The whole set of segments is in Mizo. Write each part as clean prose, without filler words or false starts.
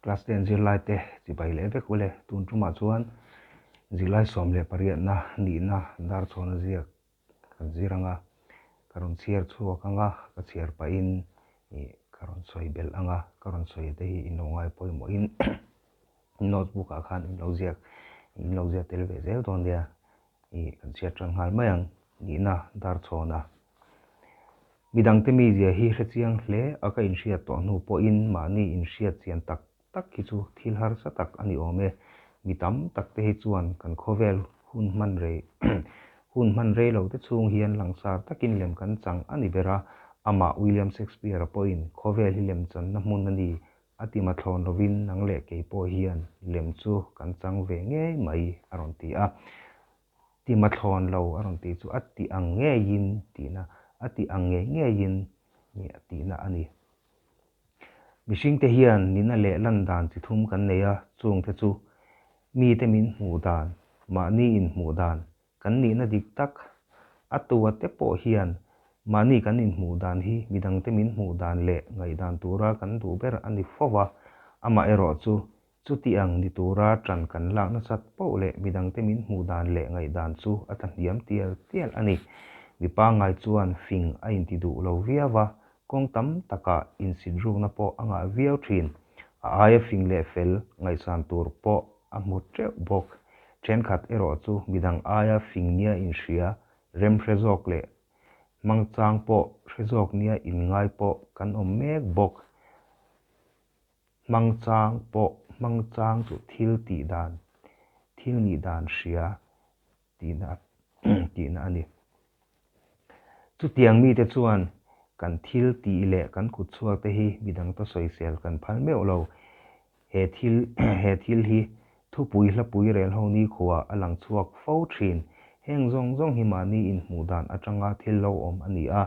Class ten zirlai te chibai leh vek ule. Tun tumah chuan zirlai 18na nihna dar chhawna ziak kan zir anga, ka rawn chhiar chhuak anga, ka chhiar pahin ka rawn sawi belh anga, ka rawn sawi te hi in lo ngai pawimawhin notebook ah khan in lo ziak in lo ziak tel ve zel dawn nia. Kan chhiar tan nghal mai ang nihna dar chhawna. Midangte mizia hi hre chiang hle a ka inhriat tawh hnu pawhin mahni inhriat chian tak tak hi chu thil harsa tak a ni awm e. Mi tam tak te hi chuan kan khawvel hun hman rei hun hman rei lo te chhung hian langsar takin lem kan chang a ni ber a, amah William Shakespeare-a pawhin khawvel hi lem channa hmun a ni a ti mathlawn lovin nang leh kei pawh hian lem chu kan chang ve ngei mai a rawn ti a. Ti mathlawn lo a rawn tih chu a ti ang ngeiin tihna, a ti ang ngei ngeiin a tihna a ni. Mihringte hian nihna leh lan dan chi thum kan nei a, chungte chu mite min hmuh dan, mahni inhmuh dan, kan nihna dik tak, a tua te pawh hian mahni kan inhmuh dan hi midangte min hmuh dan leh ngaihdan tura kan duh ber a ni fo va, amaherawhchu Chuti ang ni tura ṭan kan lak nasat poh leh midangte min hmuh dan leh ngaihdan chu a tla hniam tial tial a ni. Mi pangngai chuan fing a inti duh lo viau va, kawng tam takah insitrukna pawh a ngah viau ṭhin. A aia fing leh fel ngaihsan tur pawh a hmu ṭeuh bawk. Ṭhenkhat erawh chu midang aia fing nia inhria, remhre zawk leh hmangchang pawh hre zawk nia inngai pawh kan awm mek bawk. Hmangchang pawh hmangchang chu thil tih dan, thil nih dan hria tihna tihna a ni. Chutiang mite chuan kan thil tih leh kan kut chhuak te hi midang ta sawisel kan phal meuh lo. He thil he thil hi thupui hlapui rel ho nikhua a lang chhuak fo thin. Heng zawng zawng hi mahni inhmuh dan atanga thil lo awm a ni a,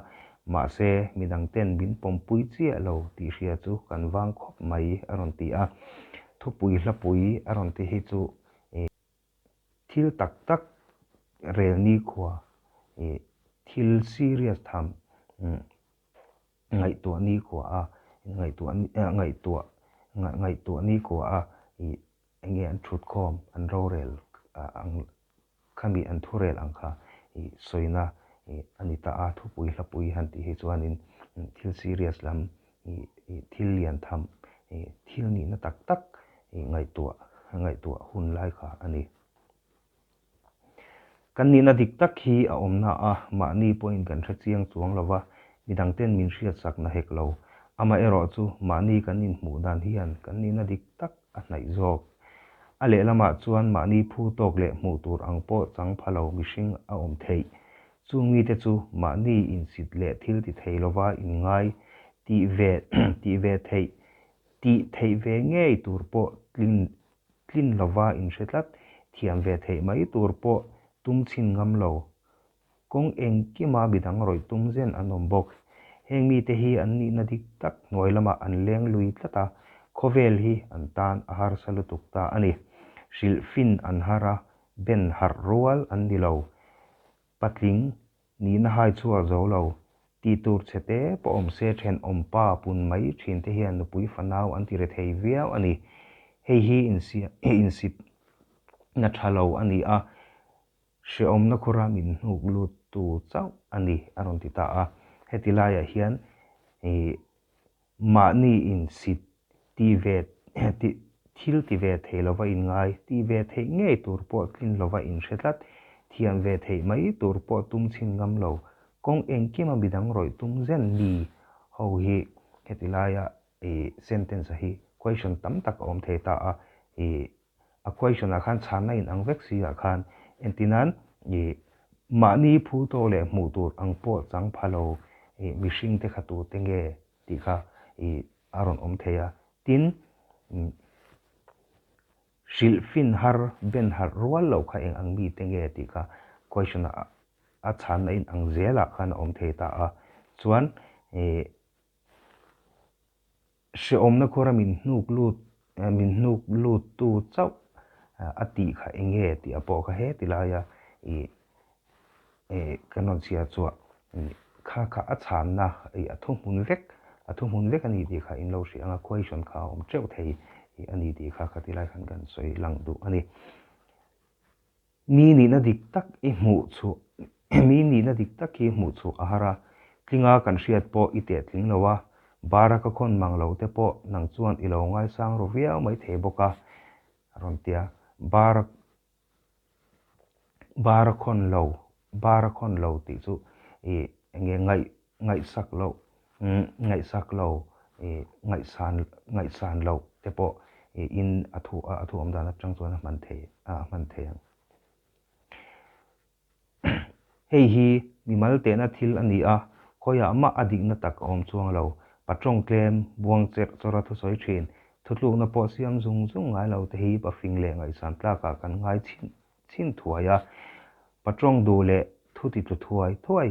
mahse midang ten min pawmpui chiah lo tih hria chu kan vang khawp mai a rawn ti a. Thupui hlapui a rawn ti hi chu thil tak tak rel nikhua thil serious tham ngaihtuah nikhua a ngaihtuah ngaihtuah ngaihtuah nikhua a enge an thutkhawm an rorel ang Khami an thurel ang kha i sawina a ni ta a, thupui hlapui han tih hi chuanin thil serious lam i thil lian tham i thil nihna tak tak i ngaihtuah ngaihtuah hun lai kha a ni. Kan nihna dik tak hi a awmna a, mahni pawhin kan hre chiang chuang lo va, midangten min hriatsak na hek lo. Amaherawhchu mahni kan inhmuh dan hian kan nihna dik tak a hnaih zawk. A lehlamah chuan mahni phu tawk leh hmuh tur ang pawh chang pha lo mihring a awm theih. Chung mite chu mahni insit leh thil ti thei lova inngai tih ve tih ve theih tih theih ve ngei tur pawh tlin tlin lova inhre tlat, thiam ve theih mai tur pawh tum chhin ngam lo. Kawng engkima midang rawih tum zen an awm bawk. Heng mite hi an nihna dik tak hnuai lamah an leng lui tlat a, khawvel hi an tan a harsa lutuk ta a ni. Hrilh fin an har a, ben harh rual an ni lo. Patling nihna hai chhuak zo lo, tih tur chhe te pawh awm se thenawm pa pun mai thin te hian nupui fanau an ti rethei viau a ni. Hei hi insiam insipna tha lo a ni a, Hrehawmna khura min hnuk lut tu chauh a ni, a rawn ti ta a. Heti laiah hian ih mahni insit ti ve thil ti ve thei lova inngai, ti ve theih ngei tur pawh tlin lova inhre tlat, thiam ve theih mai tur pawh tum chhin ngam lo, kawng engkima midang rawih tum zen mi ho hi heti laia ih sentence a hi question tam tak a awm thei ta a. Ih A question ah khan chhanna in ang vek si ah khan entin i mahni phu tawk leh hmuh tur ang pawh chang pha lo i mihring te kha tute nge tih kha i a rawn awm thei a. Tin, hrilh fin har ben harh rual lo kha eng ang mi te nge tih kha question ah a chhanna in ang zel ah khan a awm thei ta a. Chuan i Hrehawmna khawra min hnuk lut min hnuk lut tu chauh a tih kha eng nge tih a pawh kha he ti laia i kan rawn chhiar chhuah kha kha a chhanna i a thuhmun vek a thuhmun vek a ni tih kha in lo hrilh ang a question kha a awm teuh thei a ni tih kha khati lai khan kan sawi lang duh a ni. Mi nihna dik tak i hmuh chhuah Mi nihna dik tak hi hmuh chhuah a har a, tlinga kan hriat pawh i teh tling lo a, bara ka khawn mang lo te pawh nang chuan i lo ngaisang ru viau mai thei bawk a, a rawn ti a, bara bara khawn lo bara khawn lo tih chu i enge ngaih ngaihsak loh ngaihsak lo i ngaihsan ngaihsan loh te pawh i in a thu a thu awm dan atang chuan a hman thei a hman thei ang. Hei hi mimal tehna thil a ni a, khawiah mah a dikna tak a awm chuang lo. Patawng tlem, buang cherh chawra thusawi thin, thutlukna pawh siam zung zung ngai lo te hi pafing leh ngaihsan tlakah kan ngai chhin chhin thuai a. Patawng duh leh thu ti tlu thuai thuai,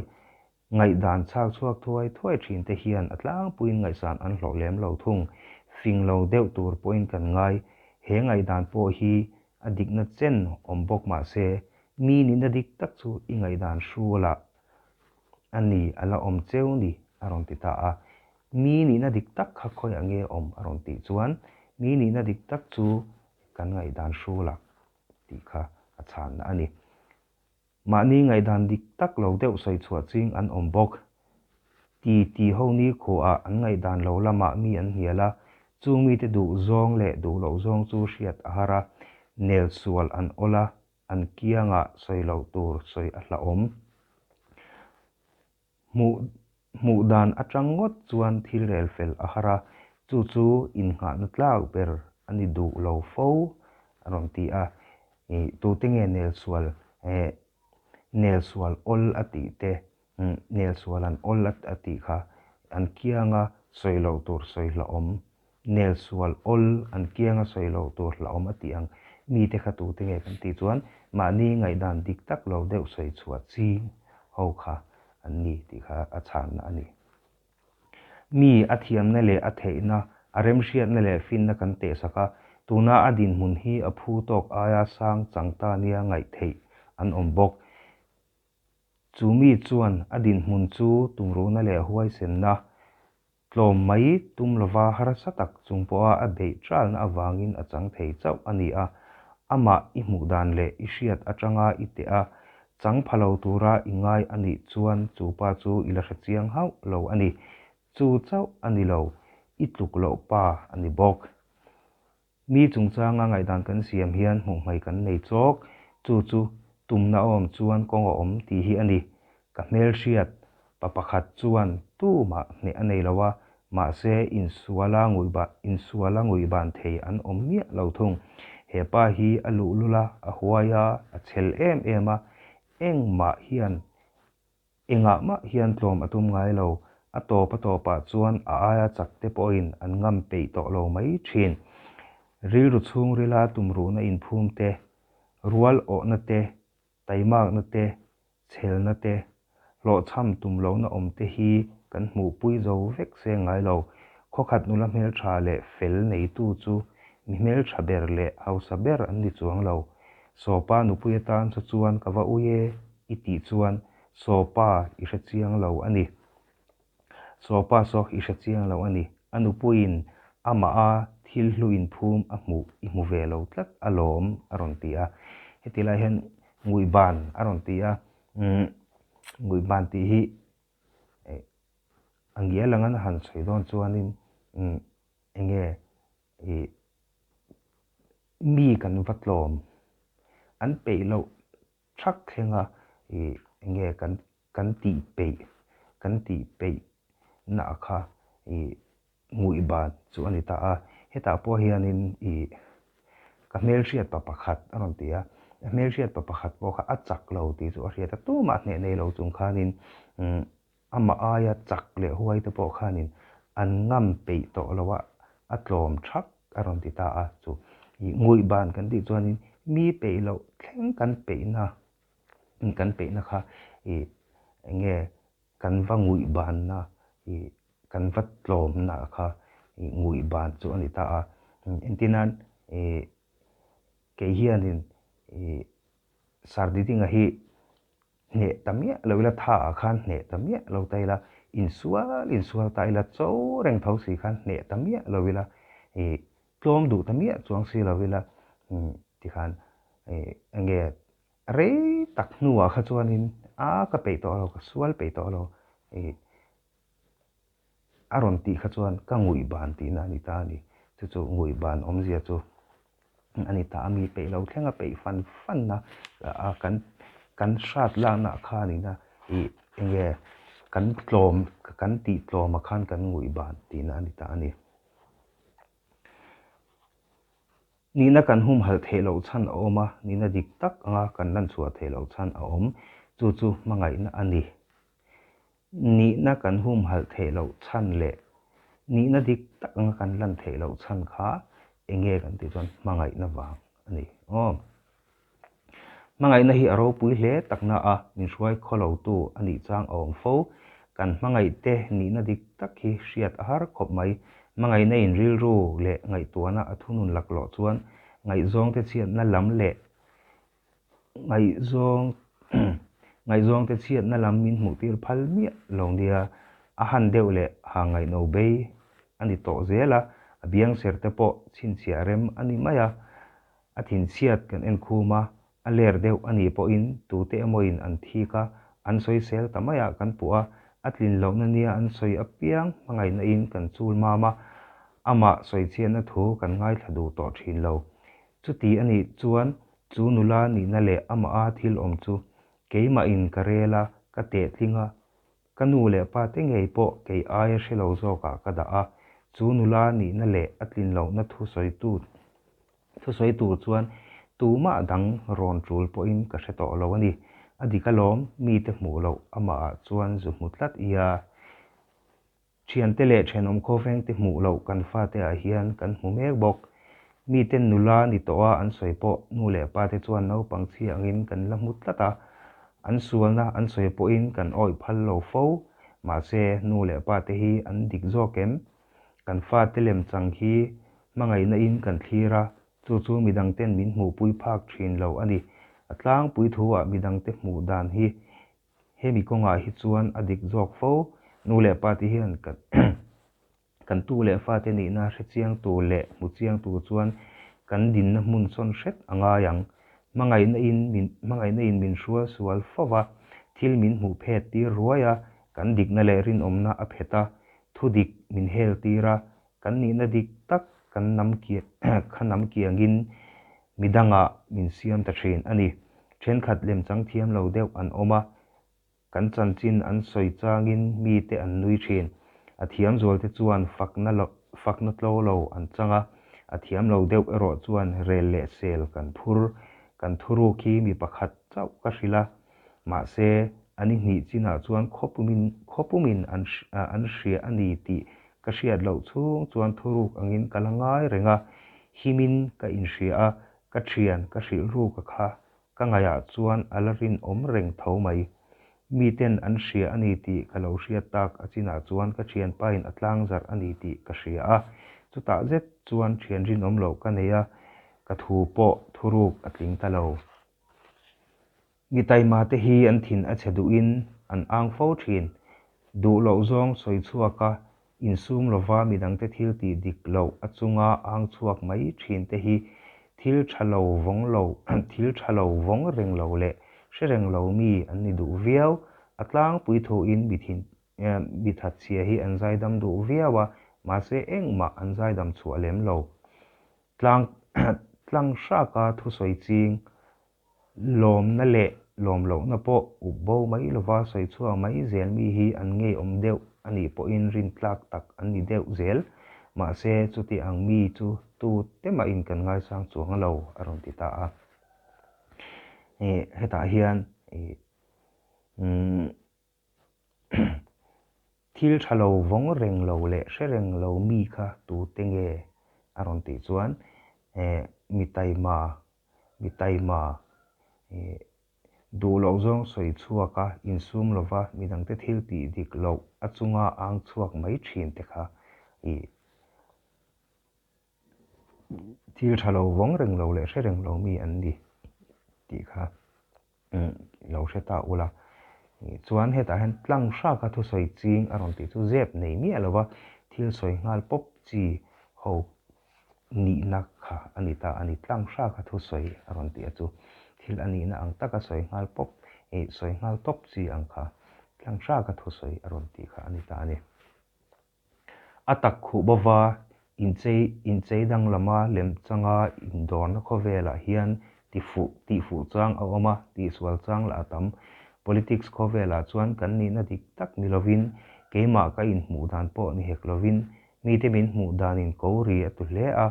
ngaihdan chhak chhuak thuai thuai thin te hian a tlangpuiin ngaihsan an hlawh lem lo thung. Fing lo deuh tur pawhin kan ngai. He ngaihdan pawh hi a dikna chen awm bawk mah se, mi nihna dik tak chu i ngaihdan hrualah a ni a la awm cheu ni a rawn ti ta a. Mi nihna dik tak kha khawiah nge awm a rawn tih chuan, mi nihna dik tak chu kan ngaihdan hrualah tih kha a chhanna a ni. Mahni ngaihdan dik tak lo deuh sawi chhuah ching an awm bawk. Ti ti ho ni khuaah an ngaihdan lo lamah mi an hnial a, chung mite duh zawng leh duh loh zawng chu hriat a har a, nel sual an awl a, an kiangah sawi loh tur sawi a hlauhawm. Hmuh hmuh dan atang ngawt chuan thil rel fel a har a, chu chu innghahna tlak ber a ni duh lo fo a rawn ti a. Ih tute nge nel sual eh nel sual awl a tih te nel sual an awl a tih kha an kianga sawi loh tur sawi hlauhawm Nel sual awl an kianga sawi loh tur hlauhawm a tih ang. Mite kha tute nge kan tih chuan mahni ngaihdan dik tak lo deuh sawi chhuah ching ho kha an ni tih kha a chhanna a ni. Mi a thiamna leh a theihna, a remhriatna leh finna kan tehsak a, tuna a dinhmun hi a phu tawk aia sang chang ta nia ngaih theih an awm bawk. Chu mi chuan a dinhmun chu tumruhna leh huaisenna Tlawm mai tum lova harsa tak chung pawha a beih ṭalna avangin a chang thei chauh a ni a, amah i hmuh dan leh i hriat aṭanga i teh a, chang pha lo tura i ngai a nih chuan chu pa chu i la hre chiang hauh lo a ni. Chu chauh a ni lo, i tluk loh pa a ni bawk. Mi chungchanga ngaihdan kan siam hian hmuhhmai kan nei chawk, chu chu tumna a awm chuan kawng a awm tih hi a ni. Ka hmelhriat pa pakhat chuan tumah hneh a nei lo a, mahse insuala nguihba insuala nguihban thei an awm miah lo thung. He pa hi a luhlul a, a huai a, a chhel em em a, engmah hian Engah mah hian tlawm a tum ngai lo, a tawp a tawpah chuan a aia chak te pawhin an ngam peih tawh lo mai thin. Rilru chhungrila tumruhna inphum te, rual awhna te, taimakna te, chhelna te, hlawhchham tum lohna awm te hi kan hmuhpui zo vek se ngai lo. Khawkhat nula hmeltha leh fel neitu chu mi hmeltha ber leh hausa ber an ni chuang lo. Sawpa nupui atan chu chuan ka va ui e. I tih chuan Sawpa i hre chiang lo a ni. Sawpa saw i hre chiang lo a ni. A nupuiin amah a thil hlu inphum a hmuh i hmu ve lo tlat alawm a rawn ti a. Heti lai hian nguihban a rawn ti a. Umm nguihban tih hi a ngial anga na han sawi dawn chuanin umm enge ih mi kan va tlawm an peih loh Thak thlenga ih enge kan kan tih peih kan tih peih na kha ih nguih ban chu a ni ta a. Hetah pawh hianin ih ka hmelhriat pa pakhat a rawn ti a, a hmelhriat pa pakhat pawh kha a chak lo tih chu a hriat a, tumah hneh nei lo chung khanin umm Amah aia chak leh huai te pawh khanin an ngam peih tawh lo a, a tlawm thak a rawn ti ta a. Chu ih nguih ban kan tih chuanin mi peih loh thleng kan peihna kan peihna kha ih eng nge kan va nguih banna ih kan va tlawmna kha ih nguih ban chu a ni ta a. Entirnan ih kei hianin ih Sardidinga hi Hneh ta miah lo ila, tha ah khan hneh ta miah lo ta ila, insual insual ta ila, cho reng tho si khan hneh ta miah lo ila, ih. Tlawm duh ta miah chuang si lo ila tikhan enge rei tak hnuah kha chuanin a ka peih tawh lo, ka sual peih tawh lo a rawn tih kha chuan ka nguih ban tihna a ni ta a ni. Chu chu nguih ban awmzia chu a ni ta a, mi peih lo thleng a peih fan fan a kan kan hrat lakna kha a nihna ih enge kan tlawm kan tih tlawmah khan kan nguih ban tihna a ni ta a ni. Nihna kan humhalh theih loh chhan a awm a, nihna dik tak anga kan lan chhuah theih loh chhan a awm. Chu chu hmangaihna a ni. Nihna kan humhalh theih loh chhan leh nihna dik tak anga kan lan theih loh chhan kha enge kan tih chuan hmangaihna vang a ni. Aw. Hmangaihna hi a ropui hle takna a, min hruai khawlotu a nih chang a awm fo. Kan hmangaihte nihna dik tak hi hriat a har khawp mai. Hmangaihna in rilru leh ngaihtuahna a thunun laklawh chuan ngaihzawngte chhiatna lam leh ngaihzawng ngaihzawngte chhiatna lam min hmuhtir phal miah lo nia. A han deuh leh ha ngaihno bei a ni tawh zel a, a biang ser te pawh chhinchhiah rem a ni mai a. A thinchhiat kan en khum a, a ler deuh a nih pawhin tute emawin an thik a, an sawisel ta maiah kan puh a, a tlin lohna nia an sawi apiang hmangaihna in kan chul mam a, amah sawichhiatna thu kan ngaithla duh tawh thin lo. Chuti a nih chuan chu nula nihna leh amaha thil awm chu keimahin ka rel a, ka tehtling a, Ka nu leh pa te ngei pawh kei aia hre lo zawkah ka dah a, chu nula nihna leh a tlin lohna thusawitu thusawi tur chuan tumah dang rawn tul pawhin ka hre tawh lo a ni. A dik alawm, mite hmuh loh amahah chuan zu hmu tlat ia. Thiante leh thenawm khawvengte hmuh loh kan fate ah hian kan hmu mek bawk. Miten nula ni tawh a an sawi pawh nu leh pa te chuan naupang chhia angin kan la hmu tlat a, an sualna an sawi pawhin kan awih phal lo fo. Mahse, nu leh pa te hi an dik zawk em? Kan fate lemchang hi hmangaihna in kan thlir a, chu chu midangten min hmuhpui phak thin lo a ni. A tlangpui thu ah midangte hmuh dan hi Hemi kawngah hi chuan a dik zawk fo. Nu leh pa te hian kan kan tu leh fate nihna hre chiang tur leh hmu chiang tur chuan kan dinna hmun sawn hret a ngai ang. Hmangaihna in min hmangaihna in min hrual sual fo va, thil min hmuh phet tir ruai a, kan dikna leh rinawmna a phet a, thu dik min hel tir a, kan nihna dik tak kan nam kha nam kiangin midangah min siam ta thin a ni. Thenkhat lemchang thiam lo deuh an awm a, kan chanchin an sawi changin mite an nui thin. A thiam zualte chuan fakna lo fakna tlo lo an chang a, a thiam lo deuh erawh chuan rel leh sel kan phur. Kan thuruk hi mi pakhat chauh ka hrilh a, mahse a ni hnih chinah chuan khawpumin khawpumin an an hria a ni tih ka hriat loh chhung chuan thuruk angin ka la ngai reng a, himin ka inhria a, Ka thian ka hrilh ruk a kha, ka ngaihah chuan a la rinawm reng tho mai. Miten an hria a ni tih ka lo hriat tak a chinah chuan ka thianpain a tlangzarh a ni tih ka hria a. Chutah zet chuan thian rinawm loh ka nei a, ka thu pawh thuruk a tling ta lo. Mi taima te hi an thin a chhe duhin an ang fo thin. Duh loh zawng sawi chhuak a, insum lova midangte thil tih dik loh a chunga ang chhuak mai thin te hi thil tha lo vawng lo thil tha lo vawng reng lo leh hre reng lo mi an ni duh viau. A tlangpui thuin mi thin mi thatchhia hi an zaidam duh viau a, mahse engmah an zaidam chhuah lem lo. Tlang tlang hraka thusawi ching Lawmna leh lawm lohna pawh up bo mai lova sawi chhuak mai zel mi hi an ngeiawm deuh a nih pawhin rintlak tak an ni deuh zel. Mahse, chuti ang mi chu tu te mahin kan ngaisang chuang lo, a rawn ti ta a. Hetah hian umm Thil tha lo vawng reng lo leh hre reng lo mi kha tute nge? a rawn tih chuan mi taima, mi taima duh loh zawng sawi chhuak a, insum lova midangte thil tih dik loh a chunga ang chhuak mai thin te kha thil tha lo vawng reng lo leh hre reng lo mi an ni tih kha. Lo hre ta ula. Chuan hetah hian tlang hraka thusawi ching a rawn tih chu zep nei miah lova thil sawi nghal pawp chi ho nihna kha a ni ta a ni. Tlang hraka thusawi a rawn ti a chu thil a nihna ang taka sawi nghal pawp, ih sawi nghal tawp chi ang kha tlang hraka thusawi a rawn tih kha a ni ta a ni. A tak khuh bova inchei inchei danglama lemchanga indawrna khawvelah hian tifuh tihfuh chang a awm a, tihsual chang lah a tam. Politics khawvelah chuan kan nihna dik tak ni lovin, keimah ka inhmuh dan pawh ni hek lovin, mite min hmuh danin ko ri a tu hle a,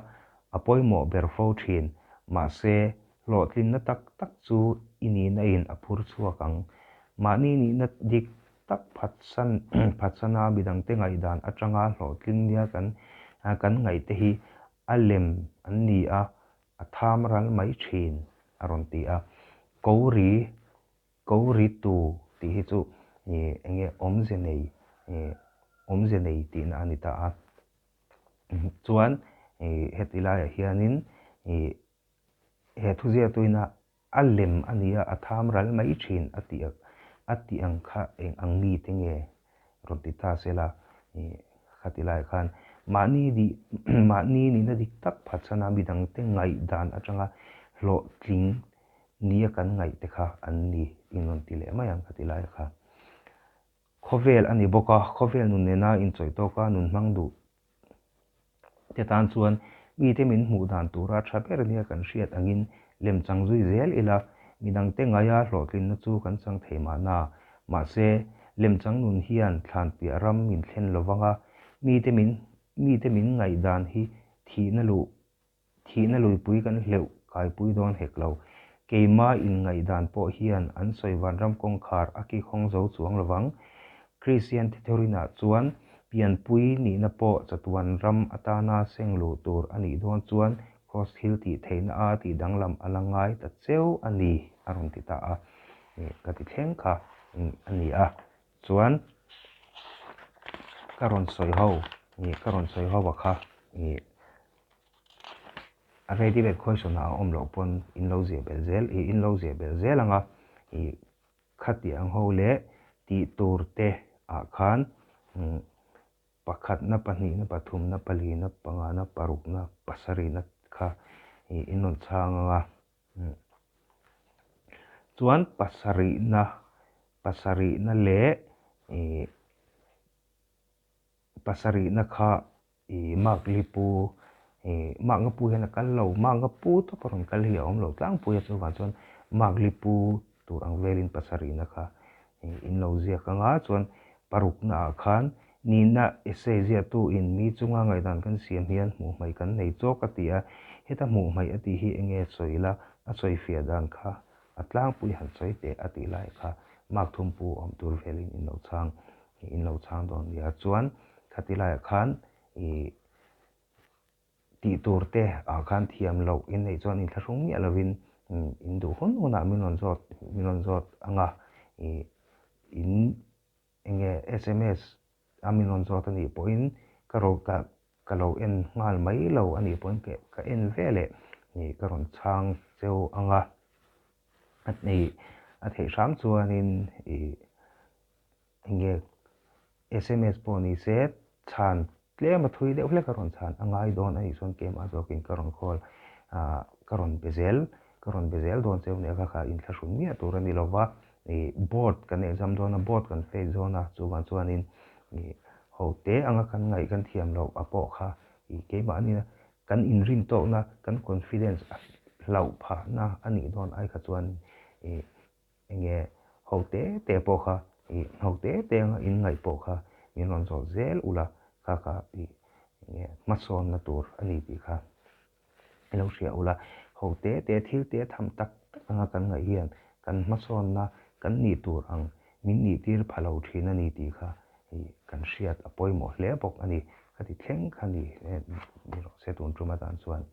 a pawimawh ber fo thin. Mahse, hlawhtlinna tak tak chu i nihna in a phur chhuak ang. Mahni nihna dik tak phatsan phatsana midangte ngaihdan atanga hlawhtling nia kan kan ngaihte hi a lem an ni a, a tham ral mai thin, a rawn ti a. Ko ri, ko ri tu tih hi chu eng nge awmze nei, awmze nei tihna a ni ta a. Chuan heti laiah hianin he thuziahtuina A lem a nia, a tham ral mai thin a tih a tih ang kha eng ang mi te nge rawn ti ta se la, khati lai khan mahni dih mahni nihna dik tak phatchhana midangte ngaihdan atanga hlawhtling nia kan ngaih te kha an ni in rawn ti leh mai ang khati lai kha. Khawvel a ni bawk a, khawvel nun nena inchawih tawka nun hmang duh te tan chuan mite min hmuh dan tura tha ber nia kan hriat angin lem chang zui zel ila, midangte ngaia hlawhtlinna chu kan chang thei mahna. Mahse, lem chang nun hian thlan piah ram min thlen lo vanga, mite min mite min ngaihdan hi thihna luh Thihna luipui kan hleuh kaipui dawn hek lo. Keima inngaihdan pawh hian an sawi vanram kawngkhar a kikhawng zo chuang lovang. Kristian Tithurinah chuan pianpui nihna pawh chatuan ram atana seng luh tur a nih dawn chuan Kraws thil tih theihna a tih danglam a la ngai ta cheu a ni a rawn ti ta a. Ka ti thleng kha a ni a. Chuan ka rawn sawi ho, ka rawn sawi ho a kha. A ready made question ah a awm loh pawn in lo ziah belh zel ih in lo ziah belh zel ang a ih khati ang ho leh tih tur te ah khan pakhatna pahnihna pathumna palina pangana parukna pasarihna kha ih in rawn chhang ang a chuan pasarihna pasarihna leh ih pasarihna kha I mark li pu, i mark nga pu hian a kal lo, mark nga pu tawp a rawn kal hi a awm lo tlangpui a, chuvang chuan mark li pu tur ang velin pasarihna kha in lo ziak ang a, chuan parukna ah khan nihna essay ziahtu in mi chunga ngaihdan kan siam hian hmuh hmaih kan nei chawk a ti a, heta hmuh hmaih a tih hi enge sawi la, a sawi fiah dan kha a tlangpui han sawi teh a tih lai kha mark thum pu awm tur velin in lo chhang in lo chhang dawn nia chuan khati laiah khan ih tih tur te ah khan thiam loh in neih chuan inthlahrung miah lovin in duh hun hunah min rawn zawt min rawn zawt ang a ih in eng nge sms a min rawn zawt a nih pawhin ka ro ka ka lo en nghal mai lo a nih pawhin ka en ve leh ih ka rawn chhang cheu ang a ih a theih hram chuanin ih Enge sms pawh ni se chhan tlem a thui deuh hlek a rawn chhan a ngai dawn a nih chuan keimah zawkin ka rawn call ah ka rawn be zel ka rawn be zel dawn cheu nia kha kha inthlahrun miah tur a ni lo va ih board kan exam dawn a board kan face dawn a chuvang chuanin ih ho te anga kan ngaih kan thiam loh a pawh kha ih keimah ania kan inrin tawkna kan confidence a hlauh phahna a nih dawn ai kha chuan ih Enge ho te te pawh kha ih ho te te anga in ngaih pawh kha min rawn zawh zel ula kha kha ih enge hmasawnna tur a ni tih kha i lo hria ula. Ho te te thil te tham tak tak anga kan ngaih hian kan hmasawnna kan nih tur ang min nih tir pha lo thin a ni tih kha ih kan hriat a pawimawh hle bawk a ni. Khati thleng kha ni ni rawh se tun tum atan chuan.